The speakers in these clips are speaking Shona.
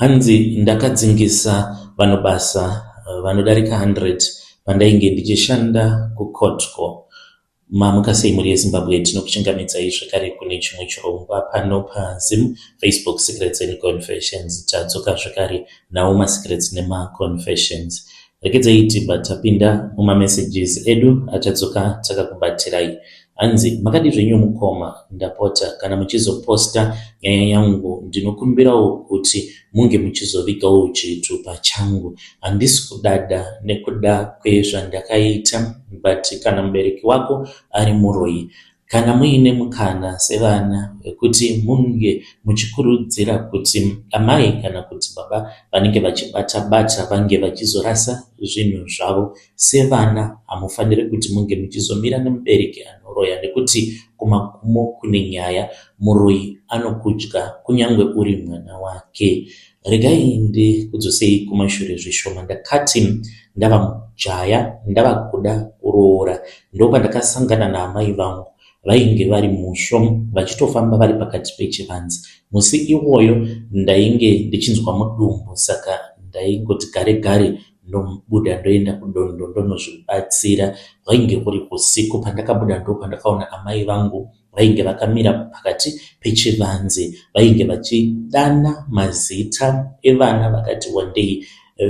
Hanzi ndakadzingisa vanhu basa vanodarika 100 pandainge ndichishanda kuCottco. Mamuka sei mhuri yeZimbabwe tinokuchingamidzai zvekare kune chimwe chirongwa pano paZim Facebook Secrets and Confessions. Tadzoka zvekare nawo masecrets nemaconfessions. Regedzai tibva tapinda mumamessages edu atadzoka takakubatirai. Hanzi makadii zvenyu mukoma ndapota kana muchizoposta nyaya yangu ndinokumbirawo kuti munge muchizovigawo chitupa changu. Handisi kudada nekuda kwezvandakaita but kana mubereki wako ari muroyi kana muine mukana sevana wekuti munge muchikurudzira kuti amai kana kuti baba vanenge vachibata bata vange vachizorasa zvinhu zvavo Sevana hamufanire kuti munge muchizomira nemubereki anoroya nekuti kumagumo kune nyaya. Muroyi anokudya kunyangwe uri mwana wake. Regai ndikudzosei kumashure zvishoma. Ndakati ndava mujaya ndava kuda kuroora ndopandakasangana naamai vangu vainge vari musvo vachitofamba vari pakati pechivanze. Musi iwoyo ndainge ndichinzwa mudumbu saka ndaingoti gare gare ndobuda ndoenda kudondo ndonozvibatsira. Hwainge huri husiku pandakabuda ndopandakaona amai vangu vainge vakamira pakati pechivanze vainge vachidana mazita evana vakati wandei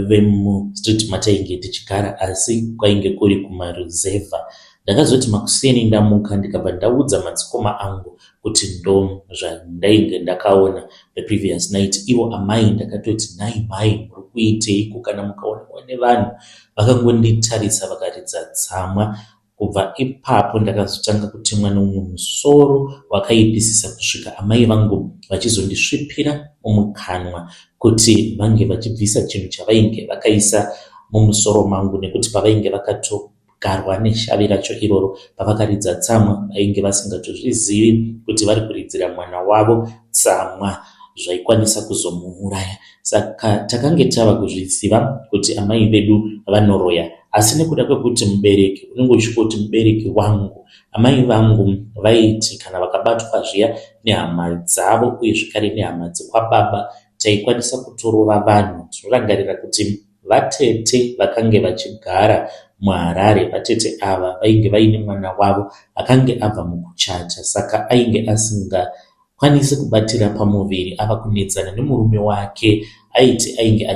vemustreet matainge tichigara asi kwainge kuri kumaruzevha. Ndakazoti makuseni ndamuka ndikabva ndaudza madzikoma angu kuti ndo zvandainge ndakaona the previous night. Ivo amai ndakatoti nhai mhai muri kuiteiko kana mukaonekwa nevanhu vakangonditarisa vakaridza tsamwa. Kubva ipapo ndakazotanga kutemwa neumwe musoro wakaipisisa kusvika amai vangu vachizondisvipira mumukanwa kuti vange vachibvisa chinhu chavainge vakaisa mumusoro mangu nekuti pavainge vakato Garwa neshavi racho iroro pavakaridza tsamwa vainge vasingatozvizivi kuti vari kuridzira mwana wavo tsamwa zvaikwanisa kuzomuuraya. Saka takange tava kuzviziva kuti amai vedu vanoroya asi nekuda kwekuti mubereki unenge uchingoti mubereki wangu. Amai vangu vaiti kana vakabatwa zviya nehama dzavo uye zvekare nehama dzekwababa taikwanisa kutorova vanhu. Tinorangarira kuti Vatete vakange vachigara muHarare. Vatete ava vainge vaine mwana wavo akange abva mukuchata saka ainge asingakwanisi kubatira pamuviri ava kunetsana nemurume wake. Aiti ainge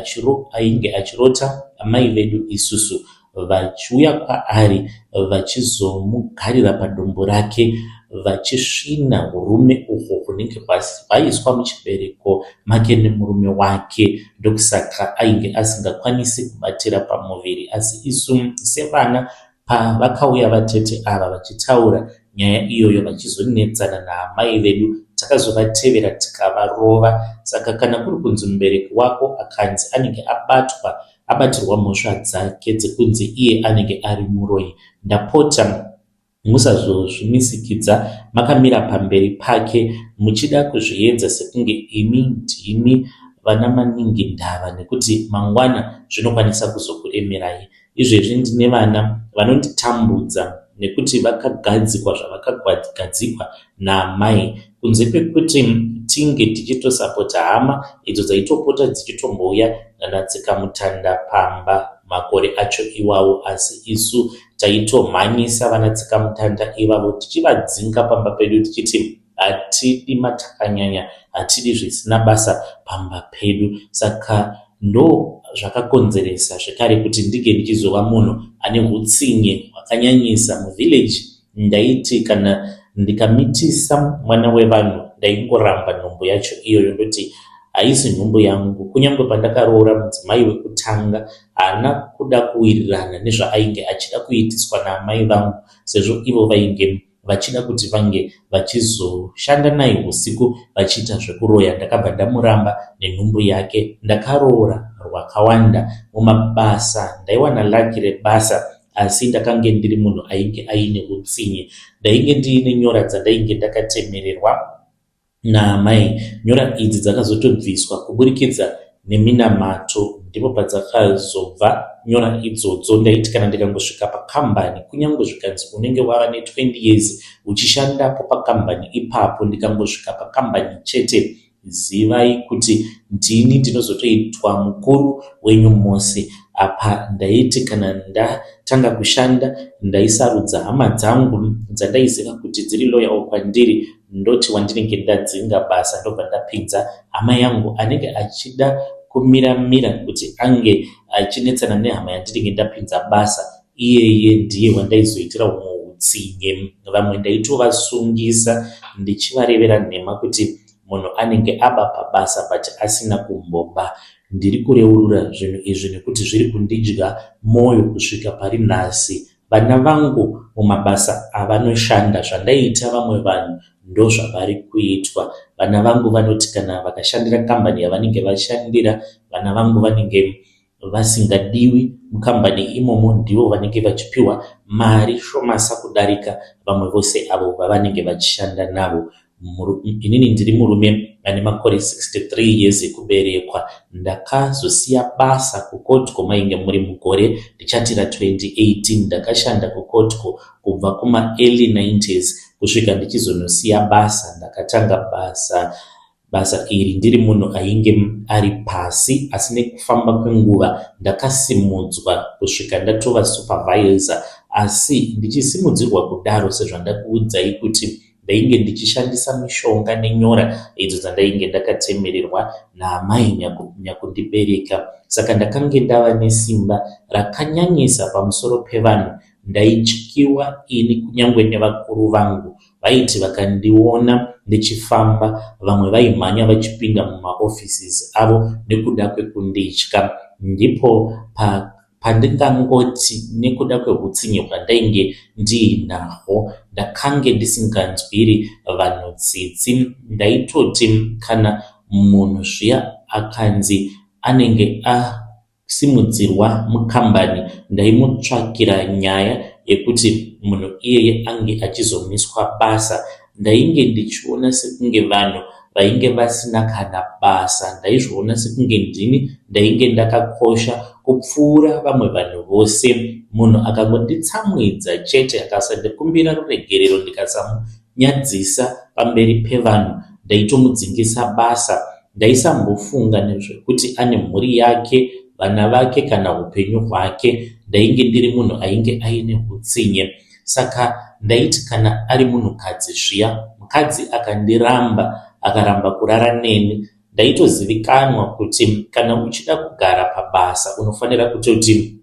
ainge achirota amai vedu isusu vachiuya kwaari vachizomugarira padumbu rake vachisvina hurume uhwo hunenge hwaiswa muchibereko make nemurume wake ndokusaka ainge asingakwanisi kubatira pamuviri asi isu sevana pavakauya vatete ava vachitaura nyaya iyoyo vachizonetsana naamai vedu takazovatevera tikavarova saka kana kuri kunzi mubereki wako akanzi anenge abatwa abatirwa mhosva dzake dzekunzi iye anenge ari muroyi ndapota musazozvimisikidza makamira pamberi pake muchida kuzviedza sekunge imi ndimi vana maningi ndava nekuti mangwana zvinokwanisa kuzokuremerai. Izvezvi ndine vana vanonditambudza nekuti vakagadzikwa zvavakagadzikwa naamai kunze kwekuti tinge tichitosapota hama idzo dzaitopota dzichitombouya nanatsikamutanda pamba makore acho iwawo asi isu taitomhanyisa vanatsikamutanda ivavo tichivadzinga pamba pedu tichiti hatidi matakanyanya hatidi zvisina basa pamba pedu saka ndo zvakakonzeresa zvekare kuti ndinge ndichizova munhu ane hutsinye hwakanyanyisa muvillage Ndaiti kana ndikamitisa mwana wevanhu ndaingoramba nhumbu yacho iyoyo ndoti haisi nhumbu yangu. Kunyangwe pandakaroora mudzimai wekutanga haana kuda kuwirirana nezvaainge achida kuitiswa naamai vangu sezvo ivo vainge vachida kuti vange vachizoshanda naye husiku vachiita zvekuroya. Ndakabva ndamuramba nenhumbu yake. Ndakaroora rwakawanda mumabasa ndaiwana lucky rebasa asi ndakange ndiri munhu ainge aine utsinye. Ndainge ndiine nyora dzandainge ndakatemererwa naamai. Nyora idzi dzakazotobviswa kuburikidza neminamato. Ndipo padzakazobva nyora idzodzo. Ndaiti kana ndikangosvika pakambani, kunyangwe zvikanzi unenge wava ne 20 years uchishandapo pakambani ipapo, ndikangosvika pakambani chete, Zivai kuti ndini ndinozotoitwa mukuru wenyu mose. Apa ndaiti kana ndatanga kushanda ndaisarudza hama dzangu dzandaiziva kuti dziri loyal kwandiri ndoti wandinenge ndadzinga basa ndobva ndapinza hama yangu anenge achida kumira mira kuti ange achinetsana nehama yandinenge ndapinza basa iyeye ndiye wandaizoitira humwe hutsinye. Vamwe ndaitovasungisa ndichivarevera nhema kuti munhu anenge aba pabasa but asina kumboba. Ndiri kureurura zvinhu izvi nekuti zviri kundidya moyo kusvika pari nhasi. Vana vangu mumabasa avanoshanda zvandaiita vamwe vanhu ndozvavari kuitwa. Vana vangu vanoti kana vakashandira kambani yavanenge vashandira, vana vangu vanenge vasingadiwi mukambani imomo ndivo vanenge vachipiwa mari shomasa kudarika vamwe vose avo vavanenge vachishanda navo. Inini ndiri murume ane makore 63 years ekuberekwa. Ndakazosiya basa kuCottco mainge muri mugore richati ra 2018. Ndakashanda kuCottco kubva kuma early 90s kusvika ndichizonosiya basa. Ndakatanga basa basa iri ndiri munhu ainge ari pasi asi nekufamba kwenguva ndakasimudzwa kusvika ndatova supervisor. Asi ndichisimudzirwa kudaro sezvandakuudzai kuti ndainge ndichishandisa mishonga nenyora idzo dzandainge ndakatemererwa naamai nyakundibereka. Saka ndakange ndava nesimba rakanyanyisa pamusoro pevanhu. Ndaityiwa ini kunyangwe nevakuru vangu. Vaiti vakandiona ndichifamba vamwe vaimhanya vachipinda mumaoffices avo nekuda kwekunditya. Ndipo pa pandingangoti nekuda kwehutsinye hwandainge ndiinahwo ndakange ndisinganzwiri vanhu tsitsi. Ndaitoti kana munhu zviya akanzi anenge a simudzirwa mukambani ndaimutsvakira nyaya yekuti munhu iyeye ange achizomiswa basa. Ndainge ndichiona sekunge vanhu vainge vasina kana basa. Ndaizviona sekunge ndini ndainge ndakakosha kupfuura vamwe vanhu vose. Munhu akangonditsamwidza chete akasandikumbira ruregerero ndikasamunyadzisa pamberi pevanhu ndaitomudzingisa basa. Ndaisambofunga nezvekuti ane mhuri yake, vana vake kana hupenyu hwake. Ndainge ndiri munhu ainge aine hutsinye. Saka ndaiti kana ari munhukadzi zviya, mukadzi akandiramba akaramba kurara neni, ndaitozivikanwa kuti kana uchida kugara pabasa unofanira kutoti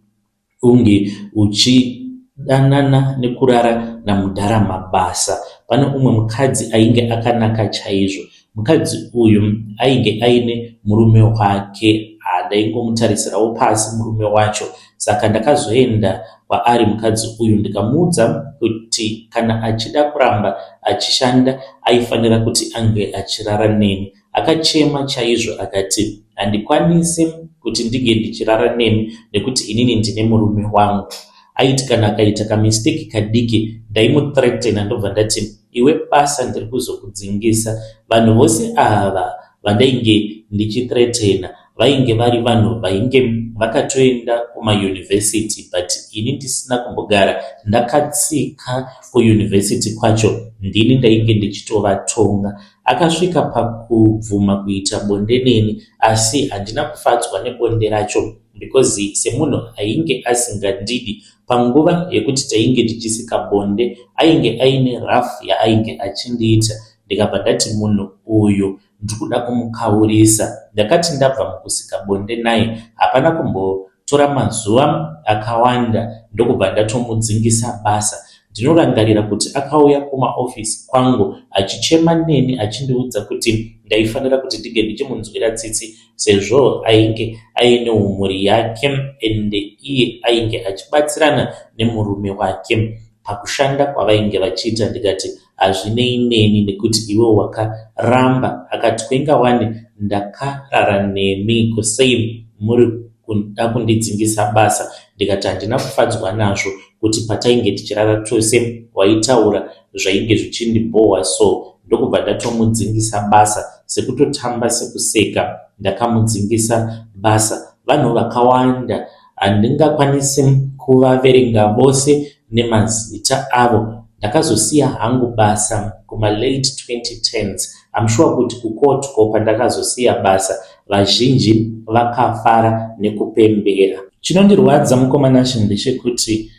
unge uchidanana nekurara namudhara Mabasa. Pane umwe mukadzi ainge akanaka chaizvo. Mukadzi uyu ainge aine murume wake ndaingomutarisirawo pasi murume wacho. Saka ndakazoenda kwaari mukadzi uyu ndikamuudza kuti kana achida kuramba achishanda aifanira kuti ange achirara neni. Akachema chaizvo akati handikwanisi kuti ndinge ndichirara nemi nekuti inini ndine murume wangu. Aiti kana akaita kamistake kadiki ndaimuthreatena ndobva ndati iwe basa ndiri kuzokudzingisa. Vanhu vose ava vandainge ndichithreatena vainge vari vanhu vainge vakatoenda kumauniversity but ini ndisina kumbogara ndakatsika kuuniversity kwacho ndini ndainge ndichitovatonga. Akasvika pakubvuma kuita bonde neni asi handina kufadzwa nebonde racho because semunhu ainge asingandidi panguva yekuti tainge tichisika bonde ainge aine rough yaainge achindiita ndikabva ndati munhu uyu ndikuda kumukaurisa. Ndakati ndabva mukusika bonde naye hapana kumbotora mazuva akawanda ndokubva ndatomudzingisa basa. Ndinorangarira kuti akauya kumaofisi kwangu achichema neni achindiudza kuti ndaifanira kuti ndinge ndichimunzwira tsitsi sezvo ainge ainewo mhuri yake ende iye ainge achibatsirana nemurume wake pakushanda kwavainge vachiita ndikati hazvinei neni nekuti iwe wakaramba akatwenga wani ndakarara nemi ko sei muri kuda kundidzingisa basa ndikati handina kufadzwa nazvo kuti patainge tichirara tose waitaura zvainge zvichindibhohwa so ndokubva ndatomudzingisa basa sekutotamba sekuseka ndakamudzingisa basa vanhu vakawanda handingakwanisi kuvaverenga vose nemazita avo. Ndakazosiya hangu basa kuma late 2010s. I'm sure kuti kuCottco pandakazosiya basa vazhinji vakafara nekupembera. Chinondirwadza mukoma Nashe ndechekuti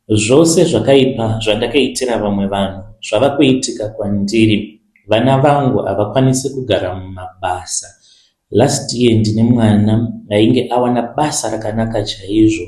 zvose zvakaipa zvandakaitira vamwe vanhu zvava kuitika kwandiri. Vana vangu havakwanisi kugara mumabasa. Last year ndine mwana ainge awana basa rakanaka chaizvo.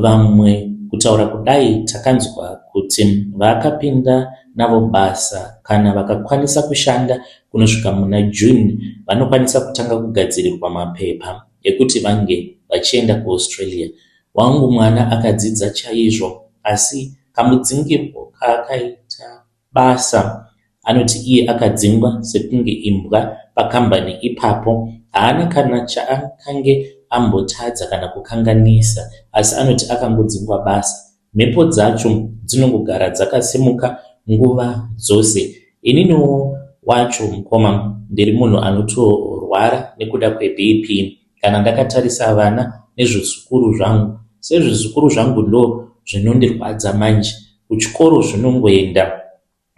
Vamwe kutaura kudai takanzwa kuti vaakapinda navo basa kana vakakwanisa kushanda kunosvika muna June vanokwanisa kutanga kugadzirirwa mapepa ekuti vange vachienda kuAustralia. Wangu mwana akadzidza chaizvo asi kamudzingirwo kaakaita basa. Anoti iye akadzingwa sekunge imbwa pakambani ipapo. Haana kana chaakange ambotadza kana kukanganisa asi anoti akangodzingwa basa. Mhepo dzacho dzinongogara dzakasimuka nguva dzose. Ininiwo wacho mukoma ndiri munhu anotorwara nekuda kweBP kana ndakatarisa vana nezvizukuru zvangu. Sezvizukuru zvangu ndo zvinondirwadza manje. Kuchikoro zvinongoenda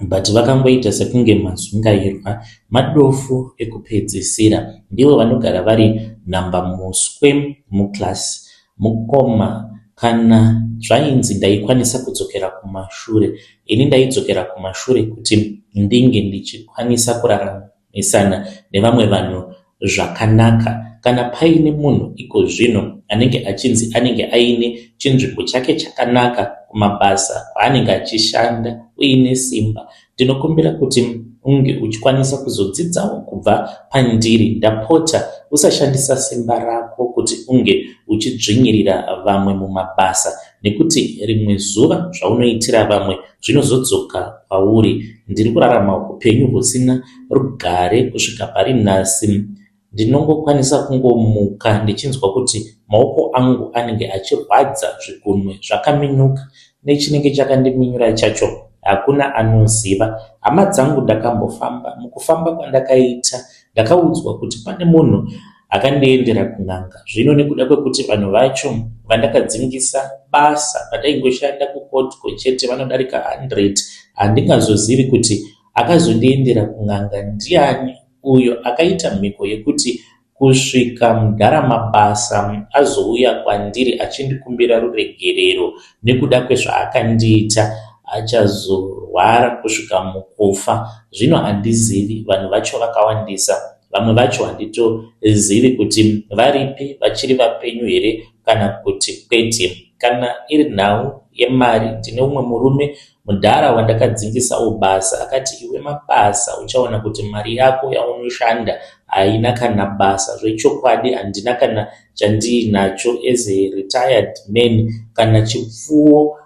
but vakangoita sekunge mazungairwa madofo ekupedzisira. Ndivo vanogara vari nhamba muswe muclass. Mukoma kana zvainzi ndaikwanisa kudzokera kumashure, ini ndaidzokera kumashure kuti ndinge ndichikwanisa kuraramisana nevamwe vanhu zvakanaka. Kana paine munhu iko zvino anenge achinzi anenge aine chinzvimbo chake chakanaka kumabasa kwaanenge achishanda uine simba, ndinokumbira kuti unge uchikwanisa kuzodzidzawo kubva pandiri. Ndapota usashandisa simba rako kuti unge uchidzvinyirira vamwe mumabasa nekuti rimwe zuva zvaunoitira vamwe zvinozodzoka kwauri. Ndiri kurarama upenyu husina rugare kusvika pari nhasi. Ndinongokwanisa kungomuka ndichinzwa kuti maoko angu anenge achirwadza, zvigunwe zvakaminyuka nechinenge chakandiminyura chacho hakuna anoziva. Hama dzangu ndakambofamba, mukufamba kwandakaita ndakaudzwa kuti pane munhu akandiendera kun'anga. Zvino nekuda kwekuti vanhu vacho vandakadzingisa basa pandaingoshanda kuCottco chete vanodarika 100, handingazozivi kuti akazondiendera kun'anga ndiani uyo akaita mhiko yekuti kusvika mudhara Mabasa azouya kwandiri achindikumbira ruregerero nekuda kwezvaakandiita achazorwara kusvika mukufa. Zvino handizivi, vanhu vacho vakawandisa, vamwe vacho handitozivi kuti varipi, vachiri vapenyu here kana kuti kwete. Kana iri nhau yemari, ndine umwe murume mudhara wandakadzingisawo basa akati iwe Mabasa uchaona kuti mari yako yaunoshanda haina kana basa. Zvechokwadi handina kana chandiinacho as a retired man, kana chipfuwo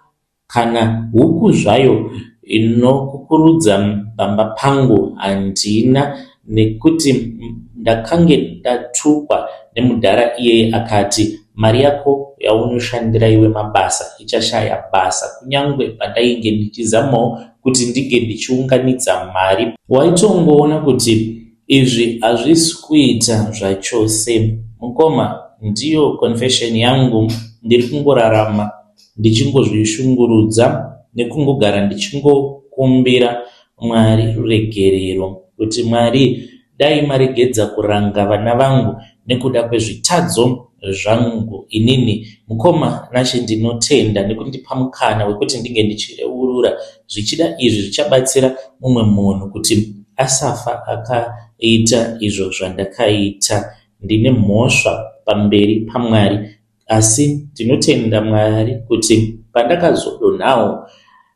kana huku zvayo inokukurudza pamba pangu handina nekuti ndakange ndatukwa nemudhara iyeye akati mari yako yaunoshandira iwe Mabasa ichashaya basa. Kunyangwe pandainge ndichizamawo kuti ndinge ndichiunganidza mari, waitongoona kuti izvi hazvisi kuita zvachose. Mukoma, ndiyo confession yangu, ndiri kungorarama ndichingozvishungurudza nekungogara ndichingokumbira Mwari ruregerero kuti Mwari dai maregedza kuranga vana vangu nekuda kwezvitadzo zvangu inini. Mukoma Nashe ndinotenda nekundipa mukana wekuti ndinge ndichireurura. Zvichida izvi zvichabatsira mumwe munhu kuti asafa akaita izvo zvandakaita. Ndine mhosva pamberi paMwari asi ndinotenda Mwari kuti pandakazodonhawo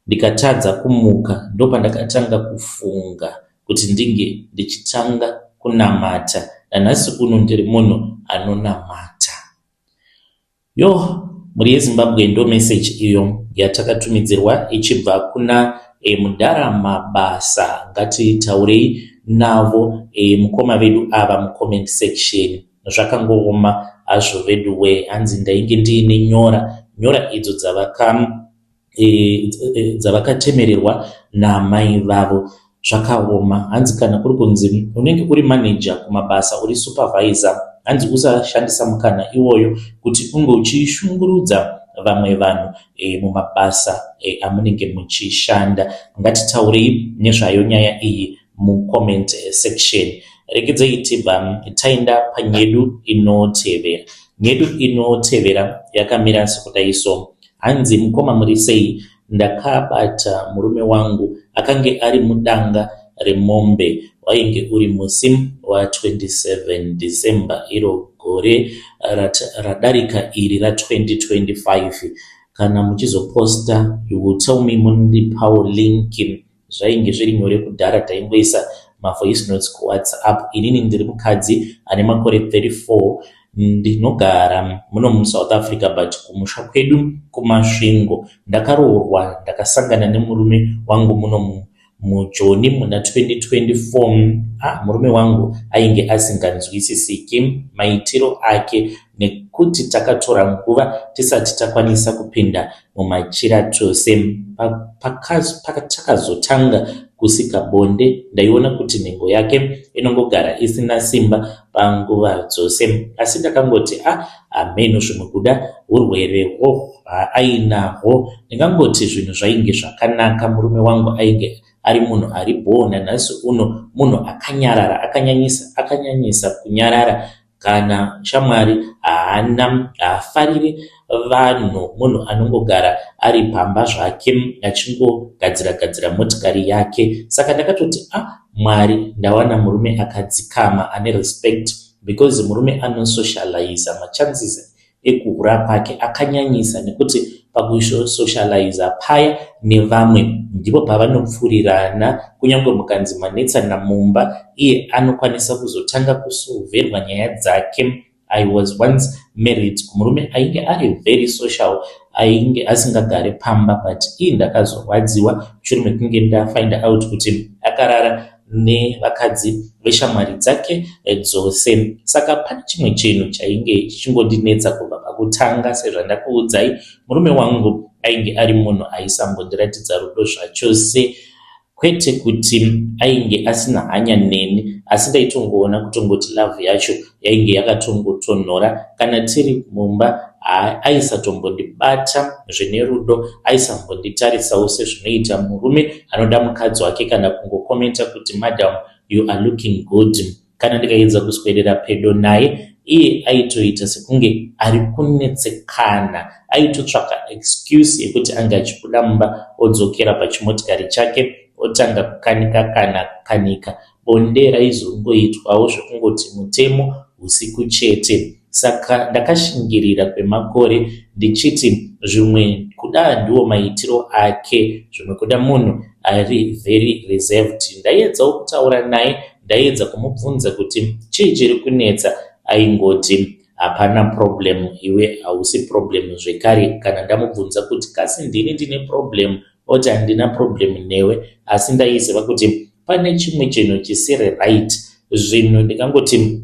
ndikatadza kumuka ndopandakatanga kufunga kuti ndinge ndichitanga kunamata. Nanhasi uno ndiri munhu anonamata. Yoh, mhuri yeZimbabwe ndo message iyo yatakatumidzirwa ichibva kuna mudhara Mabasa. Ngatitaurei navo mukoma vedu ava mucomment section. Zvakangooma hazvo veduwee, hanzi ndainge ndiine nyora, nyora idzo dzavaka dzavakatemererwa naamai vavo. Zvakaoma, hanzi kana kuri kunzi unenge uri manager kumabasa, uri supervisor, hanzi usashandisa mukana iwoyo kuti unge uchishungurudza vamwe vanhu mumabasa amunenge muchishanda. Ngatitaurei nezvayo nyaya iyi. mucomment section. Regedzai tibva taenda panyedu inotevera. Nyedu inotevera yakamira sekudai so. Hanzi mukoma muri sei? Ndakabata murume wangu akange ari mudanga remombe. Wainge uri musi wa 27 December iro gore radarika iri ra 2025. Kana muchizoposta you will tell me mundipawo link. Zvainge zviri nyore kudhara taingoisa mavoice notes kuWhatsApp. Inini ndiri mukadzi ane makore 34 ndinogara muno muSouth Africa but kumusha kwedu kuMasvingo. Ndakaroorwa ndakasangana nemurume wangu muno muJoni muna 2024. Ah, murume wangu ainge asinganzwisisiki maitiro ake nekuti takatora nguva tisati takwanisa kupinda mumachira tose. Patakazotanga kusika bonde ndaiona kuti nhengo yake inongogara isina simba panguva dzose. Asi ndakangoti ah, hameno zvimwe kuda hurwerehwo hwaainahwo. Ndingangoti zvinhu zvainge zvakanaka murume wangu ainge ari munhu ari bhoo nanhasi uno munhu akanyarara akanyanyisa akanyanyisa kunyarara kana shamwari haana haafariri vanhu munhu anongogara ari pamba zvake achingogadzira gadzira motikari yake saka ndakatoti ah mwari ndawana murume akadzikama ane respect because murume anosocializa machances ekuhura kwake akanyanyisa nekuti pakusocializa paya nevamwe ndipo pavanopfuurirana kunyange mukanzi manetsana mumba iye anokwanisa kuzotanga kusolverwa nyaya dzake. I was once married kumurume ainge ari very social ainge asingagari pamba but ii ndakazorwadziwa mushure mekunge ndafind out kuti akarara nevakadzi veshamwari dzake dzose. Saka pane chimwe chinhu chainge chichingondinetsa kubva pakutanga sezvandakuudzai murume wangu ainge ari munhu aisambondiratidza rudo zvachose. Kwete kuti ainge asina hanya neni asi ndaitongoona kutongoti love yacho yainge yakatongotonhora. Kana tiri mumba aisatombondibata zvine rudo aisambonditarisawo sezvinoita murume anoda mukadzi wake kana kungokomenta kuti madam you are looking good. Kana ndikaedza kuswedera pedo naye iye aitoita sekunge ari kunetsekana. Aitotsvaka excuse yekuti ange achibuda mumba odzokera pachimotikari chake otanga kukanika kana kukanika. Bonde raizongoitwawo zvekungoti mutemo usiku chete. Saka ndakashingirira kwemakore ndichiti zvimwe kuda ndiwo maitiro ake zvimwe kuda munhu ari very reserved. Ndaiedzawo kutaura naye ndaiedza kumubvunza kuti chii chiri kunetsa aingoti hapana problem iwe hausi problem zvekare. Kana ndamubvunza kuti kasi ndini ndine problem oti handina problem newe asi ndaiziva kuti pane chimwe chinhu chisiri right. Zvinhu ndingangoti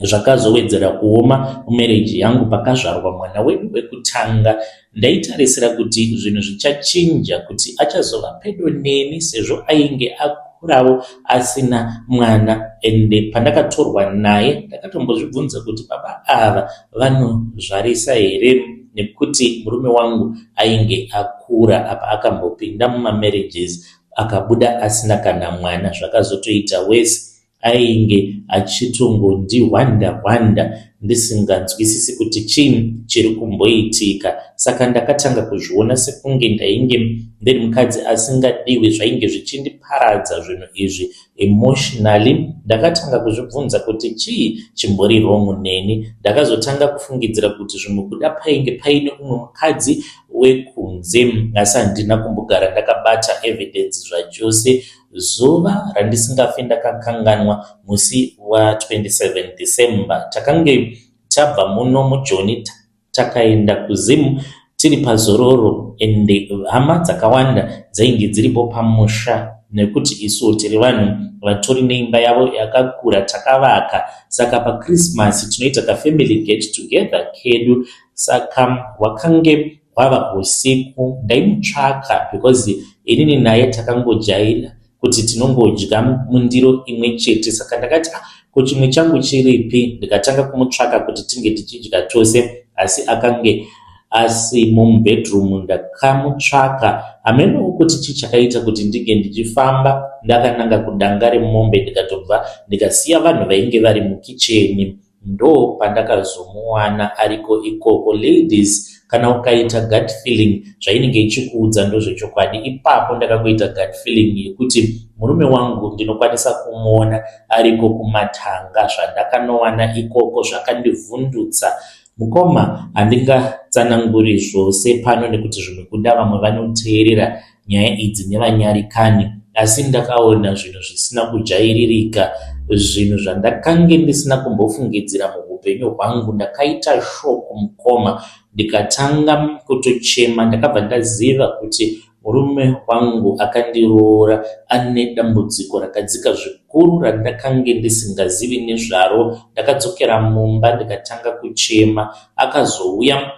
zvakazowedzera kuoma mumarriage yangu pakazvarwa mwana wedu wekutanga. Ndaitarisira kuti zvinhu zvichachinja kuti achazova pedo neni sezvo ainge akurawo asina mwana ende pandakatorwa naye ndakatombozvibvunza kuti baba ava vanozvarisa here nekuti murume wangu ainge akura apa akambopinda mumamarriages akabuda asina kana mwana zvakazotoita worse ainge achitongondihwanda hwanda ndisinganzwisisi kuti chii chiri kumboitika. Saka ndakatanga kuzviona sekunge ndainge ndiri mukadzi asingadiwi zvainge zvichindiparadza zvinhu izvi emotionally. Ndakatanga kuzvibvunza kuti chii chimbori wrong neni. Ndakazotanga kufungidzira kuti zvimwe kuda painge paine umwe mukadzi wekunze asi handina kumbogara ndakabata evidence zvachose. Zuva randisingafi ndakakanganwa musi wa27 December takange tabva muno muJoni takaenda kuZim tiri pazororo ende hama dzakawanda dzainge dziripo pamusha nekuti isu tiri vanhu vatori neimba yavo yakakura takavaka saka paChristmas tinoita kafamily get together kedu saka hwakange hwava usiku ndaimutsvaka because inini naye takangojaira kuti tinongodya mundiro imwe chete saka ndakati ah, ko chimwe changu chiripi ndikatanga kumutsvaka kuti tinge tichidya tose asi akange Asi mubedroom ndakamutsvaka, hamenowo kuti chii chakaita kuti ndinge ndichifamba ndakananga kudanga remombe ndikatobva ndikasiya vanhu vainge vari mukicheni. Ndopandakazomuwana ariko ikoko. Ladies, kana ukaita gut feeling, zvainenge ichikuudza ndozvechokwadi. Ipapo ndakangoita gut feeling yekuti murume wangu ndinokwanisa kumuona ariko kumatanga. Zvandakanowana ikoko zvakandivhundutsa. Mukoma, handingatsananguri zvose pano nekuti zvimwe kuda vamwe vanoteerera nyaya idzi nevanyarikani, asi ndakaona zvinhu zvisina kujairirika, zvinhu zvandakange ndisina kumbofungidzira muupenyu hwangu. Ndakaita shock, mukoma, ndikatanga kutochema. Ndakabva ndaziva kuti murume wangu akandiroora ane dambudziko rakadzika zvikuru randakange ndisingazivi nezvaro. Ndakadzokera mumba ndikatanga kuchema. Akazouya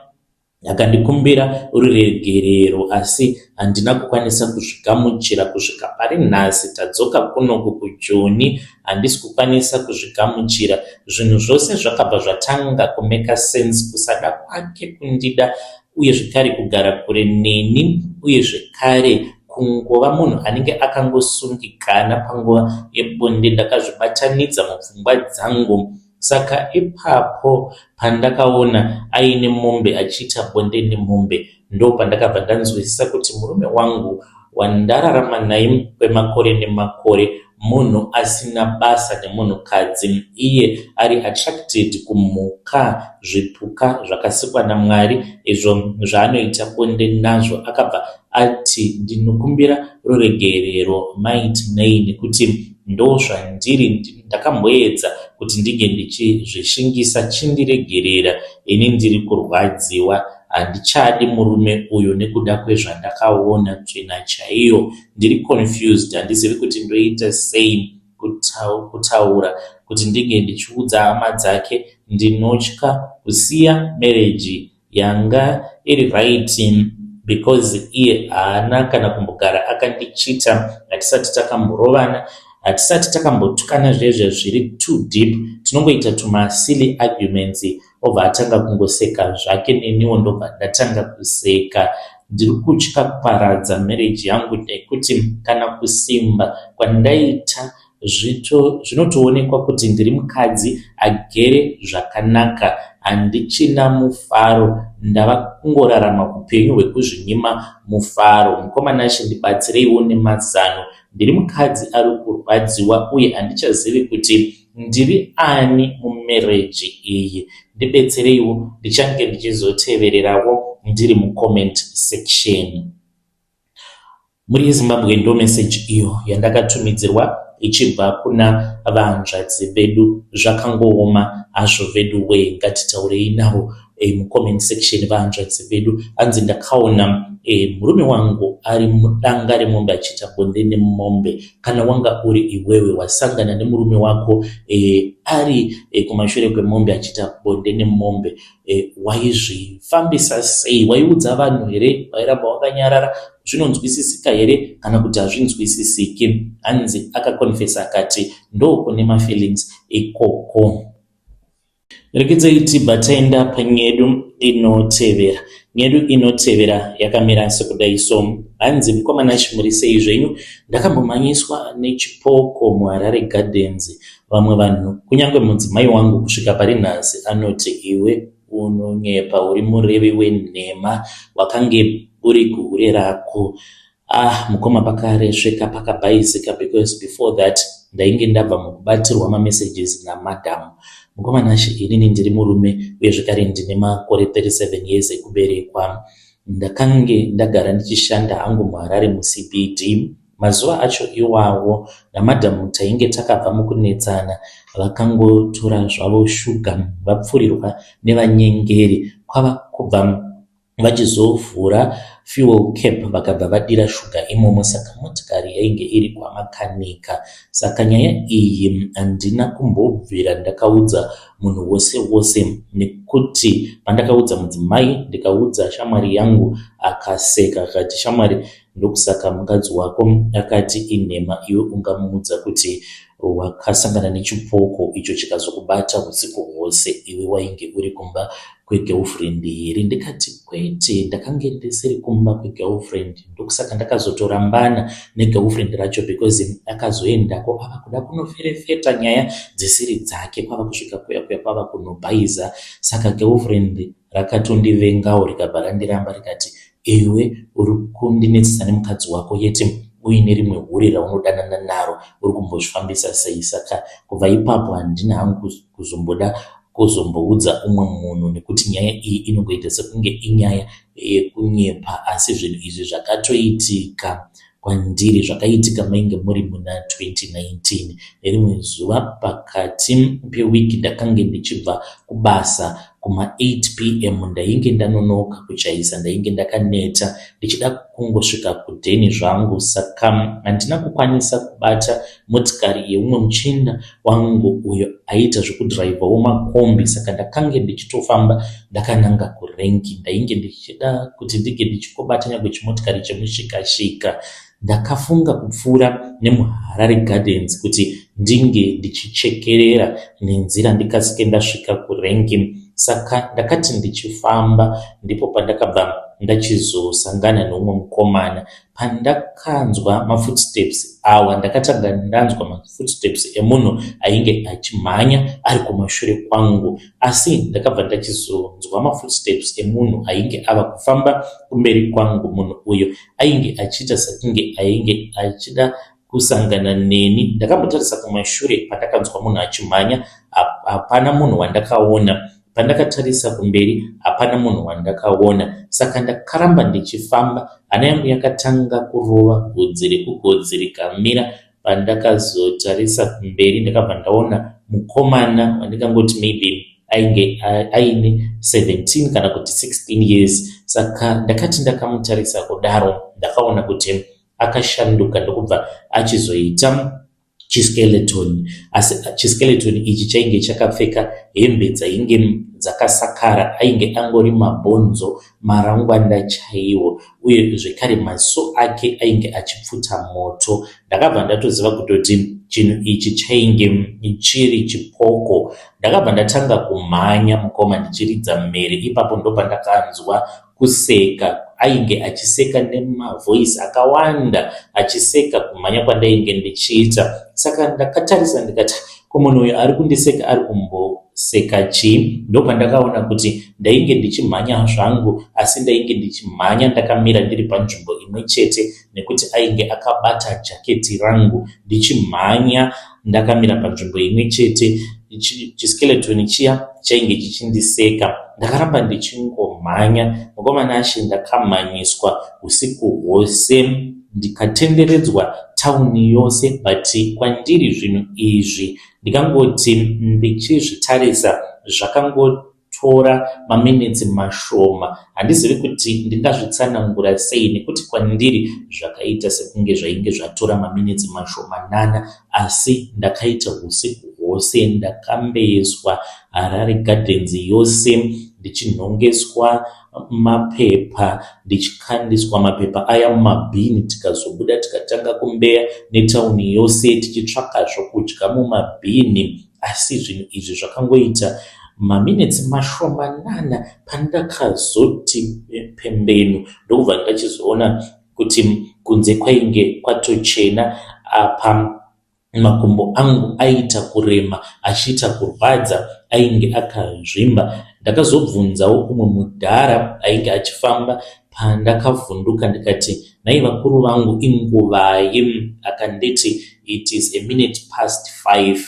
akandikumbira ruregerero, asi handina kukwanisa kuzvigamuchira kusvika pari nhasi. Tadzoka kunoku kuJoni, handisi kukwanisa kuzvigamuchira. Zvinhu zvose zvakabva zvatanga kumake sense: kusada kwake kundida, uye zvekare kugara kure neni, uye zvekare kungova munhu anenge akangosungikana panguva yebonde. Ndakazvibatanidza mupfungwa dzangu. Saka ipapo pandakaona aine mombe achiita bonde nemombe, ndo pandakabva ndanzwisisa kuti murume wangu wandararama naye kwemakore nemakore munhu asina basa nemunhukadzi. Iye ari attracted kumhuka, zvipuka zvakasikwa naMwari, izvo zvaanoita bonde nazvo. Akabva ati, "Ndinokumbira ruregerero, Mai Tinei, nekuti ndo zvandiri. Ndakamboedza kuti ndinge ndichizvishingisa. Chindiregerera, ini ndiri kurwadziwa. Handichadi murume uyu nekuda kwezvandakaona, tsvina chaiyo. Ndiri confused, handizivi kuti ndoita sei. Kutaura kuti ndinge ndichiudza hama dzake, ndinotya kusiya marriage yanga iri right, because iye haana kana kumbogara akandichita. Hatisati takamborovana, hatisati takambotukana zvezve zviri too deep. Tinongoita tumasilly arguments, obva atanga kungoseka zvake, neniwo ndobva ndatanga kuseka. Ndiri kutya kuparadza marriage yangu nekuti kana kusimba kwandaita zvinotoonekwa kuti ndiri mukadzi agere zvakanaka. Handichina mufaro, ndava kungorarama upenyu hwekuzvinyima mufaro. Mukoma Nashe, ndibatsireiwo nemazano. Ndiri mukadzi ari kurwadziwa uye handichazivi kuti ndiri ani mumarriage iyi. Ndibetsereiwo, ndichange ndichizotevererawo ndiri mucomment section." Muri yeZimbabwe, ndo meseji iyo yandakatumidzirwa ichibva kuna vahanzvadzi vedu. Zvakangooma hazvo vedu wee. Ngatitaurei navo mucomment section, vahanzvadzi vedu. Hanzi, "Ndakaona murume wangu ari mudanga remombe achiita bonde nemombe." Kana wanga uri iwewe wasangana nemurume wako ari kumashure kwemombe achiita bonde nemombe, waizvifambisa sei? Waiudza vanhu here? Wairamba wakanyarara? Zvinonzwisisika here kana kuti hazvinzwisisiki? Hanzi akakonfesa akati ndokune mafeelings ikoko. Regedzai tibva taenda panyedu inotevera. Nyedu inotevera yakamira sekudai so. Hanzi, "Mukoma Nashe, muri sei zvenyu? Ndakambomhanyiswa nechipoko muHarare Gardens. Vamwe vanhu, kunyange mudzimai wangu, kusvika pari nhasi anoti, 'Iwe unonyepa, uri murevi wenhema, wakange uri kuhure rako.' Ah mukoma, pakaresveka, pakabhaizika, because before that ndainge ndabva mukubatirwa mamessages namadhamu. Mukoma Nashe, inini ndiri murume uye zvekare ndine makore 37 years ekuberekwa. Ndakange ndagara ndichishanda hangu muHarare muCBD. Mazuva acho iwawo namadhamu tainge takabva mukunetsana. Vakangotora zvavo shuga vapfurirwa nevanyengeri, kwava kubva vachizovhura fuel cap, vakabva vadira shuga imomo, saka motikari yainge iri kwamakanika. Saka nyaya iyi handina kumbobvira ndakaudza munhu wose wose, nekuti pandakaudza mudzimai, ndikaudza shamwari yangu, akaseka akati, 'Shamwari, ndokusaka mukadzi wako akati inhema. Iwe ungamuudza kuti wakasangana nechipoko icho chikazokubata usiku hwose, iwe wainge uri kumba." kwegirlfriend here? Ndikati kwete, ndakange ndisiri kumba kwegirlfriend, ndokusaka ndakazotorambana negirlfriend racho because akazoendako ava kuda kunoferefeta nyaya dzisiri dzake, kwava kusvika kuya kuya kwava kunobhaiza. Saka girlfriend rakatondivengawo rikabva randiramba rikati iwe uri kundinetsesa nemukadzi wako yet uine rimwe hure raunodanana naro, uri kumbozvifambisa sei? Saka kubva ipapo handina hangu kuzomboda kuzomboudza umwe munhu nekuti nyaya iyi inongoita sekunge inyaya yekunyepa, asi zvinhu izvi zvakatoitika kwandiri. Zvakaitika mainge muri muna 2019. Nerimwe zuva pakati pewiki ndakange ndichibva kubasa kuma 8 p.m. Ndainge ndanonoka kuchaisa, ndainge ndakaneta ndichida kungosvika kudheni zvangu, saka handina kukwanisa kubata motikari yeumwe muchinda wangu uyo aiita zvekudhiraivhawo makombi. Saka ndakange ndichitofamba ndakananga kurenki, ndainge ndichida kuti ndinge ndichingobata nyangwe chimotikari chemushikashika. Ndakafunga kupfuura nemuHarare Gardens kuti ndinge ndichichekerera nenzira ndikasike ndasvika kurenki. Saka ndakati ndichifamba ndipo pandakabva ndachizosangana neumwe mukomana. Pandakanzwa mafootsteps awa, ndakatanga ndanzwa mafootsteps emunhu ainge achimhanya ari kumashure kwangu, asi ndakabva ndachizonzwa mafootsteps emunhu ainge ava kufamba kumberi kwangu. Munhu uyu ainge achiita sekunge ainge achida kusangana neni. Ndakambotarisa kumashure pandakanzwa munhu achimhanya, hapana munhu wandakaona. Pandakatarisa kumberi hapana munhu wandakaona. Saka ndakaramba ndichifamba, hana yangu yakatanga kurova godzi rekugodzi rikamira. Pandakazotarisa kumberi ndakabva ndaona mukomana wandingangoti maybe ainge aine 17 kana kuti 16 years. Saka ndakati ndakamutarisa kudaro ndakaona kuti akashanduka ndokubva achizoita chiskeleton, asi chiskeleton ichi chainge chakapfeka hembe dzainge dzakasakara, ainge angori mabhonzo marangwanda chaiwo, uye zvekare maziso ake ainge achipfuta moto. Ndakabva ndatoziva kutoti chinhu ichi chainge chiri chipoko. Ndakabva ndatanga kumhanya mukoma ndichiridza mhere. Ipapo ndopandakanzwa kuseka, ainge achiseka nemavoice akawanda, achiseka kumhanya kwandainge ndichiita. Saka ndakatarisa ndikati ko munhu uyu ari kundiseka ari kumboseka chii? Ndopandakaona kuti ndainge ndichimhanya zvangu, asi ndainge ndichimhanya ndakamira ndiri panzvimbo imwe chete nekuti ainge akabata jaketi rangu, ndichimhanya ndakamira panzvimbo imwe chete. Chiskeleton chiya chainge chichindiseka. Ndakaramba ndichingomhanya mukomana ashe, ndakamhanyiswa usiku hwose ndikatenderedzwa tauni yose, but kwandiri zvinhu izvi ndikangoti ndichizvitarisa zvakangotora maminitsi mashoma. Handizivi kuti ndingazvitsanangura sei nekuti kwandiri zvakaita sekunge zvainge zvatora maminitsi mashomanana, asi ndakaita usiku hwose ndakambeyeswa Harare Gardens yose ndichinhongeswa mapepa, ndichikandiswa mapepa aya mumabhini, tikazobuda tikatanga kumbeya netauni yose tichitsvaka zvokudya mumabhini. Asi zvinhu izvi zvakangoita maminitsi mashomanana pandakazoti pembenu ndokubva ndachizoona kuti kunze kwainge kwatochena. Apa makumbo angu aiita kurema achiita kurwadza, ainge akazvimba. Ndakazobvunzawo umwe mudhara ainge achifamba pandakavhunduka ndikati nhai vakuru vangu inguvai? Akanditi it is a minute past 5,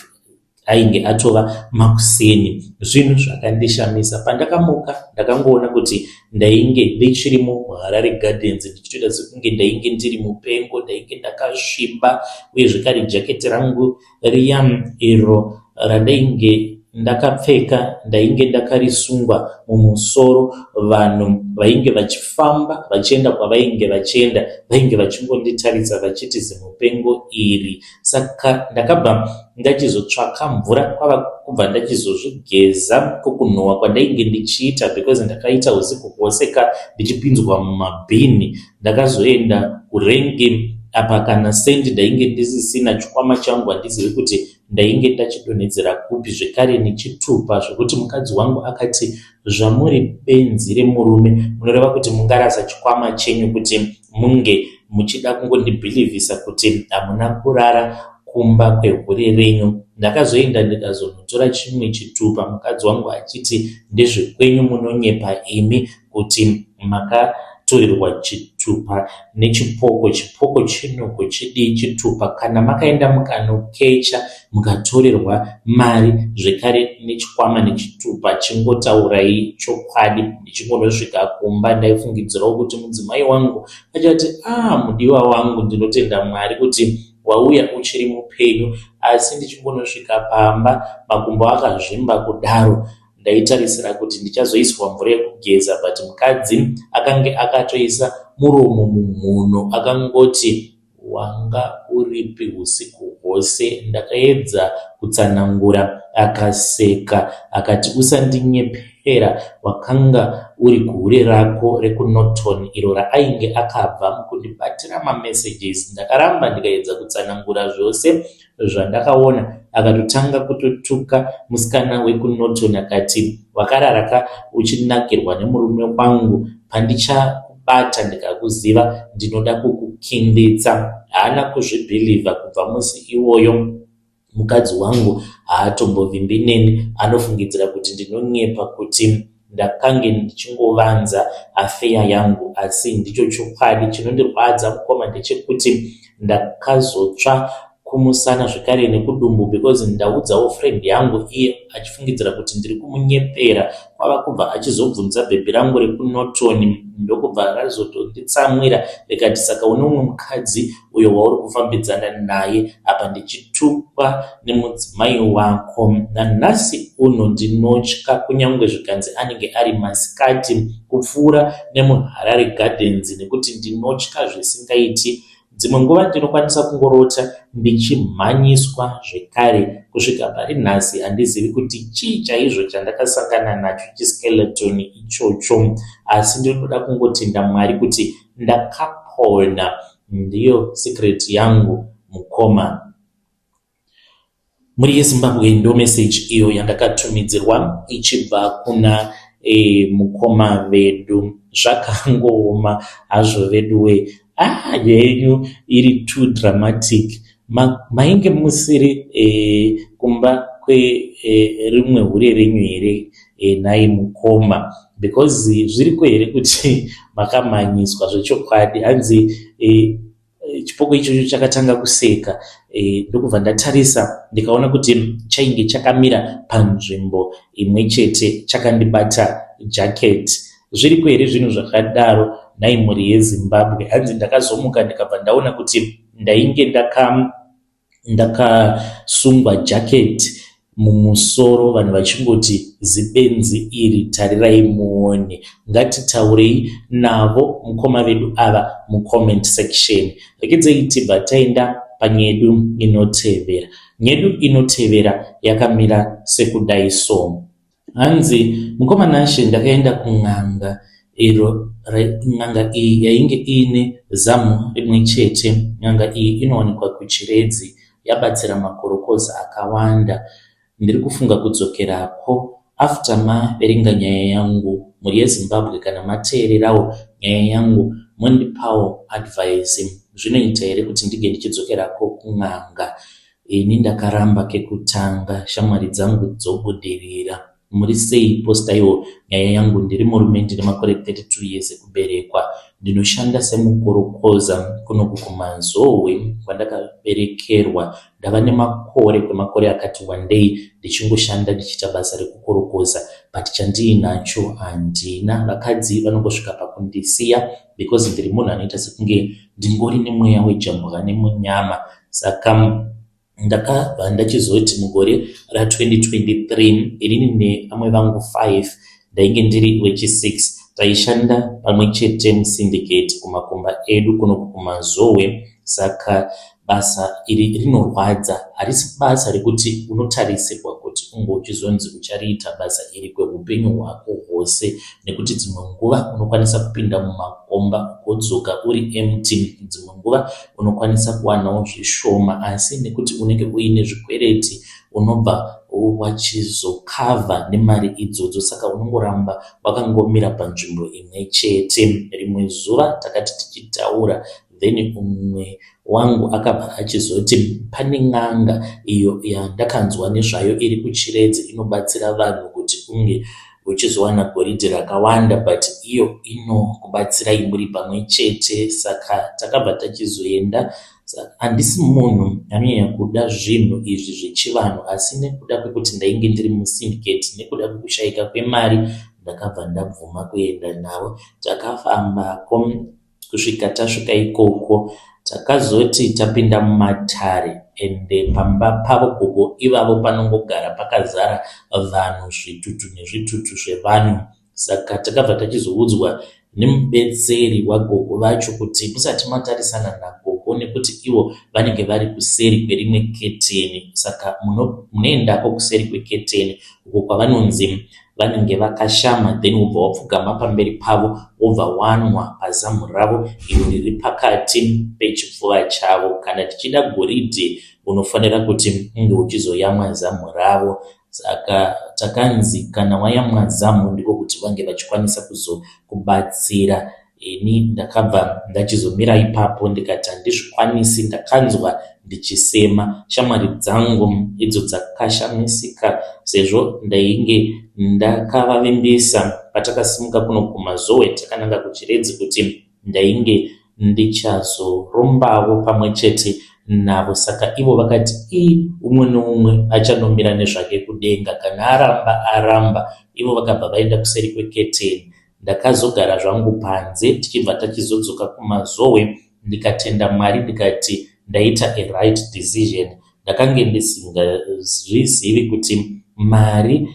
ainge atova makuseni. Zvinhu zvakandishamisa, pandakamuka ndakangoona kuti ndainge ndichiri muHarare Gardens ndichitoita sekunge ndainge ndiri mupengo, ndainge ndakasviba, uye zvekare jaketi rangu riya iro randainge ndakapfeka ndainge ndakarisungwa mumusoro. Vanhu vainge vachifamba vachienda kwavainge vachienda vainge vachingonditarisa vachiti zimupengo iri. Saka ndakabva ndachizotsvaka mvura kwava kubva ndachizozvigeza kokunhuhwa kwandainge ndichiita because ndakaita usiku hwose ka ndichipinzwa mumabhini. Ndakazoenda kurengi. Apa kana sendi ndainge ndisisina, chikwama changu handizivi kuti ndainge ndachidonhedzera kupi zvekare nechitupa zvekuti mukadzi wangu akati zvamuri benzi remurume munoreva kuti mungarasa chikwama chenyu kuti munge muchida kungondibhilivhisa kuti hamuna kurara kumba kwehure renyu. Ndakazoenda ndikazonotora chimwe chitupa mukadzi wangu achiti ndezvekwenyu munonyepa imi kuti makatorerwa chitupa nechipoko, chipoko chinoko chidii chitupa kana makaenda mukanokecha mukatorerwa mari zvekare nechikwama nechitupa chingotaurai chokwadi. Ndichingonosvika kumba ndaifungidzirawo kuti mudzimai wangu achati ah mudiwa wangu ndinotenda Mwari kuti wauya uchiri mupenyu asi ndichingonosvika pamba makumbo akazvimba kudaro Ndaitarisira kuti ndichazoiswa mvura yekugeza but mukadzi akange akatoisa muromo mumhuno akangoti wanga uripi husiku hwose. Ndakaedza kutsanangura akaseka akati usandinyepera wakanga uri kuhure rako rekuNorton iro raainge akabva mukundibatira mamessages. Ndakaramba ndikaedza kutsanangura zvose zvandakaona akatotanga kutotuka musikana wekuNorton akati wakarara ka uchinakirwa nemurume wangu pandichakubata ndikakuziva ndinoda kukukinditsa. Haana kuzvibhilivha kubva musi iwoyo mukadzi wangu haatombovimbi neni anofungidzira kuti ndinonyepa kuti Ndakange ndichingovanza affair yangu asi ndicho chokwadi. Chinondirwadza mukoma ndechekuti ndakazotsva kumusana zvekare nekudumbu because ndaudzawo friend yangu iye achifungidzira kuti ndiri kumunyepera kwava kubva achizobvunza bhebhi rangu rekuNorton ndokubva razotonditsamwira rikati saka une umwe mukadzi uyo wauri kufambidzana naye apa ndichitukwa nemudzimai wako. Nanhasi uno ndinotya kunyangwe zvikanzi anenge ari masikati kupfuura nemuHarare Gardens nekuti ndinotya zvisingaiti. Dzimwe nguva ndinokwanisa kungorota ndichimhanyiswa zvekare. Kusvika pari nhasi handizivi kuti chii chaizvo chandakasangana nacho chiskeleton ichocho asi ndinoda kungotenda Mwari kuti ndakapona. Ndiyo secret yangu mukoma. Mhuri yeZimbabwe ndo message iyo yandakatumidzirwa ichibva kuna e, mukoma vedu. Zvakangooma hazvo veduwe. Ah, yenyu iri too dramatic. Ma, mainge musiri e, kumba kwerimwe e, hure renyu here e, nhai mukoma because zviriko here kuti makamhanyiswa zvechokwadi hanzi e, chipoko ichocho chakatanga kuseka e, ndokubva ndatarisa ndikaona kuti chainge chakamira panzvimbo imwe chete chakandibata jacket zviriko here zvinhu zvakadaro nhai mhuri yezimbabwe hanzi ndakazomuka ndikabva ndaona kuti ndainge ndaka Ndakasungwa jacket mumusoro vanhu vachingoti zibenzi iri tarirai muone. Ngatitaurei navo mukoma vedu ava mucomment section. Regedzei tibva taenda panyedu inotevera. Nyedu inotevera yakamira sekudai so. Hanzi mukoma Nashe ndakaenda kun'anga iro n'anga iyi yainge iine zamu rimwe chete. N'anga iyi inowanikwa kuChiredzi yabatsira makorokoza akawanda. Ndiri kufunga kudzokerako after maverenga nyaya yangu. Mhuri yeZimbabwe kana mateererawo nyaya yangu mondipawo advice. Zvinoita here kuti ndinge ndichidzokerako kun'anga? Ini ndakaramba kekutanga shamwari dzangu dzobudirira. Muri sei postaiwo nyaya yangu ndiri murume ndine makore 32 years ekuberekwa. Ndinoshanda semukorokoza kunoku kuMazowe kwandakaberekerwa. Ndava nemakore kwemakore akati wandei ndichingoshanda ndichiita basa rekukorokoza but chandiinacho handina. Vakadzi vanongosvika pakundisiya because ndiri munhu anoita sekunge ndingori nemweya wejambwa nemunyama Saka ndakabva ndachizoti mugore ra2023 inini nevamwe vangu 5 ndainge ndiri wechi6 taishanda pamwe chete musyndicate kumakumba edu kuno kuMazowe. Saka basa iri rinorwadza, harisi basa rekuti unotarisirwa kuti unge uchizonzi uchariita basa iri kweupenyu hwako hwose nekuti dzimwe nguva unokwanisa kupinda mumakomba. makomba ugodzoka uri empty. Dzimwe nguva unokwanisa kuwanawo zvishoma asi nekuti unenge uine zvikwereti unobva wachizokavha nemari idzodzo saka unongoramba wakangomira panzvimbo imwe chete. Rimwe zuva takati tichitaura then umwe wangu akabva achizoti pane n'anga iyo yandakanzwa nezvayo iri kuChiredzi inobatsira vanhu kuti unge uchizowana goridhe rakawanda but iyo inokubatsirai muri pamwe chete. Saka takabva tachizoenda. Handisi munhu anonyanya kuda zvinhu izvi zvechivanhu asi nekuda kwekuti ndainge ndiri musyndicate nekuda kwekushaika kwemari ndakabva ndabvuma kuenda navo. Takafambako kusvika tasvika ikoko. Takazoti tapinda mumatare ende pamba pavo gogo ivavo panongogara pakazara vanhu zvitutu nezvitutu zvevanhu. Saka takabva tachizoudzwa nemubetseri wagogo vacho kuti musati matarisana nagogo nekuti ivo vanenge vari kuseri kwerimwe keteni. Saka munoendako kuseri kweketeni uko kwavanonzi vanenge vakashama then wobva wapfugama pamberi pavo wobva wanwa pazamu ravo iro riri pakati pechipfuva chavo. Kana tichida goridhe unofanira kuti unge uchizoyamwa zamu ravo. Saka takanzi kana wayamwa zamu ndiko kuti vange vachikwanisa kuzokubatsira. Ini ndakabva ndachizomira ipapo ndikati handizvikwanisi. Ndakanzwa ndichisema. Shamwari dzangu idzo dzakashamisika sezvo ndainge ndakavavimbisa patakasimuka kuno kuMazowe takananga kuChiredzi kuti ndainge ndichazorombawo pamwe chete navo. Saka ivo vakati ii umwe neumwe achanomira nezvake kudenga kana aramba aramba. Ivo vakabva vaenda kuseri kweketeni. Ndakazogara zvangu panze tichibva tachizodzoka kuMazowe ndikatenda Mwari ndikati ndaita a right decision. Ndakange ndisingazvizivi kuti mari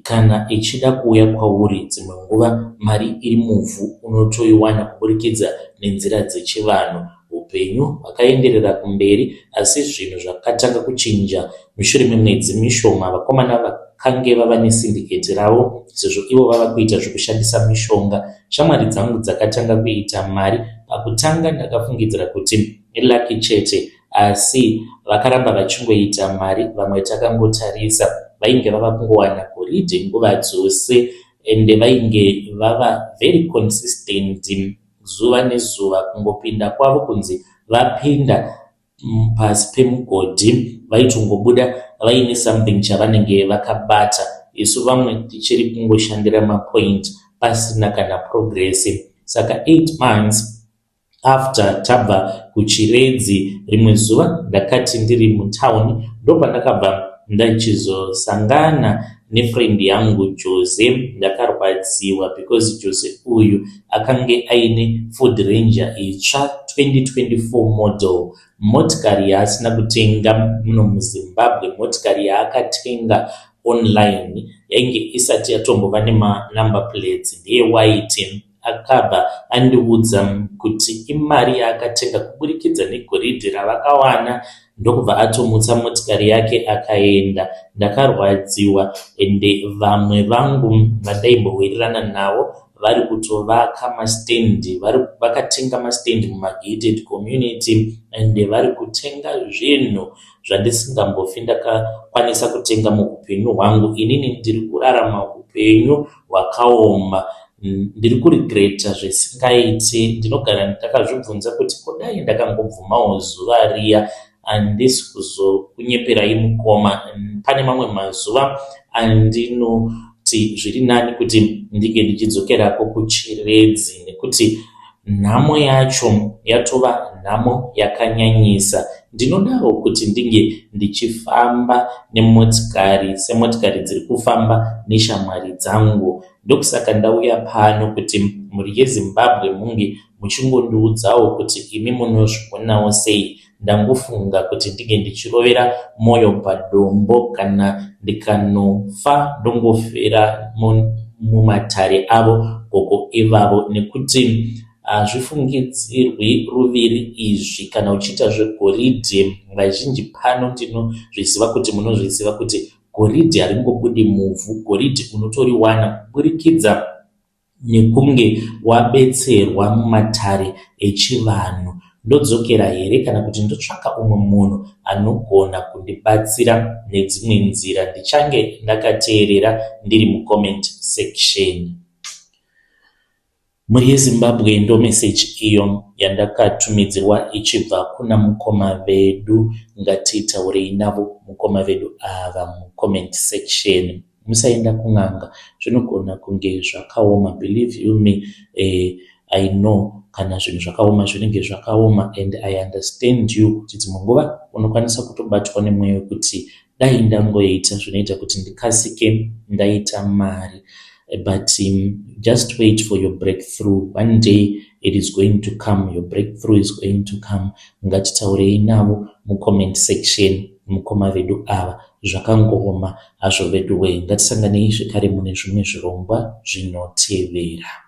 kana ichida kuuya kwauri dzimwe nguva mari iri muvhu unotoiwana kuburikidza nenzira dzechivanhu. Hupenyu hwakaenderera kumberi asi zvinhu zvakatanga kuchinja mushure memwedzi mishoma vakomana vakange vava nesindiketi ravo sezvo ivo vava kuita zvekushandisa mishonga. Shamwari dzangu dzakatanga kuita mari. Pakutanga ndakafungidzira kuti ilucky chete asi vakaramba vachingoita mari vamwe takangotarisa. Vainge vava kungowana goridhe nguva dzose ende vainge vava very consistent zuva nezuva kungopinda kwavo kunzi vapinda pasi pemugodhi vaitongobuda vaine something chavanenge vakabata. Isu vamwe tichiri kungoshandira mapoint pasina kana progress. Saka 8 months after tabva kuChiredzi rimwe zuva ndakati ndiri mutown ndopandakabva ndachizosangana nefriend yangu Jose. Ndakarwadziwa because Jose uyu akange aine Ford Ranger itsva 2024 model. Motikari yaasina kutenga muno muZimbabwe, motikari yaakatenga online yainge isati yatombova nemanumber plates ndeyewhite. Akabva andiudza kuti imari yaakatenga kuburikidza negoridhe ravakawana ndokubva atomutsa motikari yake akaenda. Ndakarwadziwa ende vamwe vangu vandaimbowirirana navo vari kutovaka masitendi, vakatenga masitendi mumagated community ende vari kutenga zvinhu zvandisingambofi ndakakwanisa kutenga muupenyu hwangu. Inini ndiri kurarama upenyu hwakaoma. Ndiri kuregreta zvisingaiti. Ndinogara ndakazvibvunza kuti kudai ndakangobvumawo zuva riya handisi kuzokunyeperai mukoma. Pane mamwe mazuva andinoti zviri nani kuti ndinge ndichidzokerako kuChiredzi nekuti nhamo yacho yatova nhamo yakanyanyisa. Ndinodawo kuti ndinge ndichifamba nemotikari semotikari dziri kufamba neshamwari dzangu. Ndokusaka ndauya pano kuti mhuri yeZimbabwe munge muchingondiudzawo kuti imi munozvionawo sei. Ndangofunga kuti ndinge ndichirovera moyo padombo kana ndikanofa ndongofira mumatare avo gogo ivavo nekuti hazvifungidzirwi ruviri izvi kana uchiita zvegoridhe. Vazhinji pano ndinozviziva kuti munozviziva kuti goridhe haringobudi muvhu, goridhe unotoriwana kuburikidza. Nekunge wabetserwa mumatare echivanhu ndodzokera here kana kuti ndotsvaka umwe munhu anogona kundibatsira nedzimwe nzira? Ndichange ndakateerera ndiri mucomment section. Mhuri yeZimbabwe ndo message iyo yandakatumidzirwa ichibva kuna mukoma vedu. Ngatitaurei navo mukoma vedu ava mucomment section. Musaenda kun'anga, zvinogona kunge zvakaoma. Believe you me, I know kana zvinhu zvakaoma zvinenge zvakaoma and I understand you kuti dzimwe nguva unokwanisa kutobatwa nemweya wekuti dai ndangoita zvinoita kuti ndikasike ndaita mari. But just wait for your breakthrough. One day it is going to come. Your breakthrough is going to come. Ngatitaurei navo mucomment section mukoma vedu ava. Zvakangooma hazvo vedu wee. Ngatisanganei zvekare mune zvimwe zvirongwa zvinotevera.